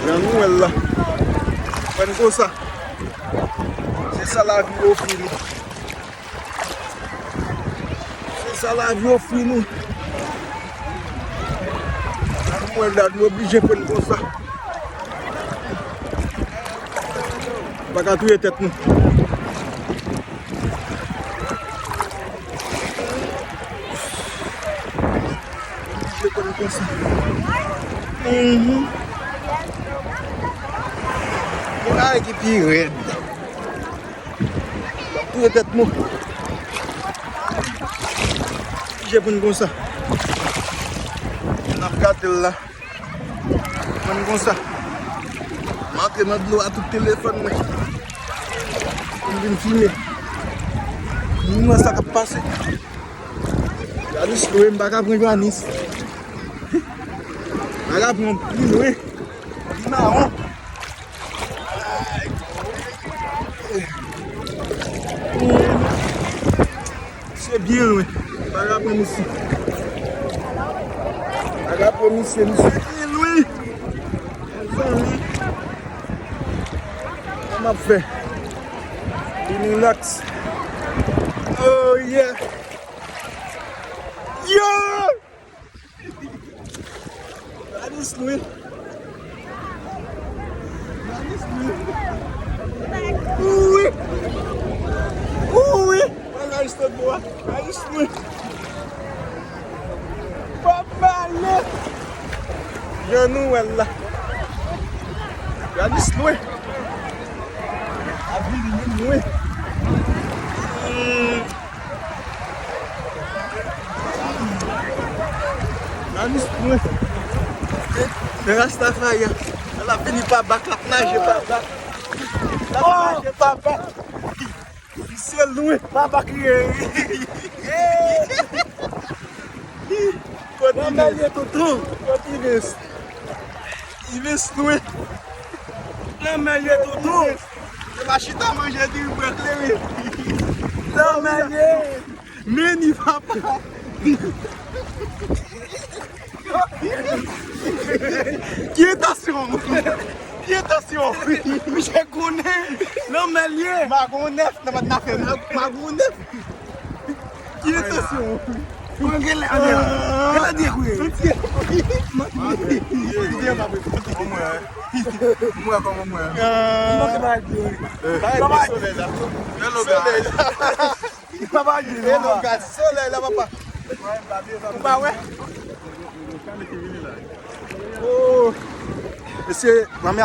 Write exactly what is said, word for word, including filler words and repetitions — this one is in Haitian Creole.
Jan nou wè l la. Konprann konsa. Se sa lavi ofri nou. Se sa lavi ofri nou. Jan nou wè l la, nou oblije pran konsa. Nou pa ka touye tèt nou. Oblije konn konsa. Mhm. Gen bagay ki pi rèd. Touye tèt nou. Oblije konn konsa. N ap gade l la. Konn konsa. M antre nan dlo a tout telefòn mwen. M vin filme. M wè sa k ap pase. Johannes lwen, m pa ka pran Johannes. M pa ka pran pli lwen. Li mawon. Se byen lwen. Pa ka pran misye. Pa ka pran misye, misye byen lwen. Mezanmi. Sa m ap fè? Vin relax. Oh yeah. Yo! Johannes lwen. Johannes lwen. Wi. Wi. Bagay sot bwa. Johannes lwen. Pa pale. Jan nou wè l la. Johannes lwen. A vini menm lwen. Hmm. Johannes lwen. Men Rastafari a. L ap vini pa bak, l ap naje pa bak. L ap naje pa bak. Misye lwen. Papa kriye. Kote Ives? Kote Ives? Ives lwen. Nan men ye toutou. Se pa chita manje diri bwè kleren. Nan men ye. Meni papa. Ki entansyon? Ki entansyon? Misye konnen. Nan men ye. Magon nèf nan vat nafè. Magon nèf. Ki entansyon? Mwen gen lè anlè. Gade kouye. Mwen kòman mwen. Mwen kòman mwen. Mwen ke bagay di. Bagay di solèy la. Hello guys. Papa di. Hello guys. Solèy la papa. Ou pa wè? Oh. Mesye, manmi